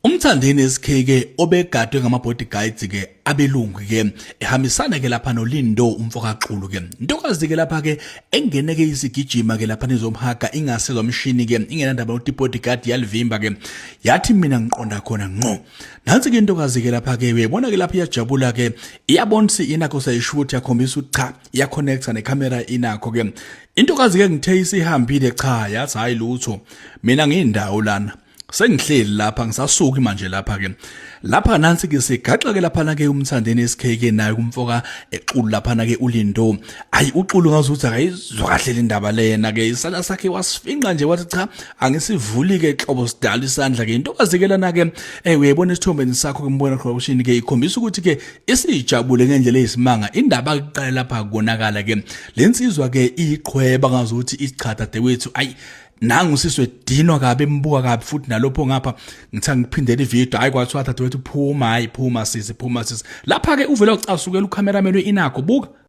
Umthandeni SK ke obegadwe ngama-bodyguards ke abelungu ke ehambisana ke lapha noLindo umfokaXulu ke. Ntokazi ke lapha ke engene ke isigijima ke lapha nizomhaga ingasezwa mshini ke ingenandaba nokuthi i-bodyguard yalivimba ke yathi mina ngiqonda khona ngqo. Nansi ke intokazi ke lapha ke uyayibona ke lapha iyajabula ke iyabona ukuthi inakho sayishuthi yakhombisa ukuthi cha iyaconnecta necamera inakho ke. Intokazi ke ngithe isihambile cha yathi hayi lutho mina ngiyindawo lana. Sengihleli lapha ngisasuki manje lapha ke. Lapha nansi ke sigaxa ke lapha ke umthandeni SK ke naye kumfoka exulu lapha ke uLindo. Ayi uXulu ngazuthi akayizwa kahle le ndaba lena ke isandla sakhe wasifinqa nje wathi cha angisivuli ke hlobo sidala isandla ke into kazikelana ke eh uyayibona isithombeni sakho ke mbona corruption ke ikhombisa ukuthi ke isijabule ngendlela eyisimanga indaba kuqala lapha konakala ke lensizwa ke iqhweba ngazuthi ichada dewethu ayi nangu siswe dinwa kabi embuka kabi futhi nalopho ngapha ngitha ngiphindela ivideo hayi kwathiwa dadewethu phuma hayi phuma sisi phuma sisi lapha ke uvele ucasukela ucameraman we-inakho buka.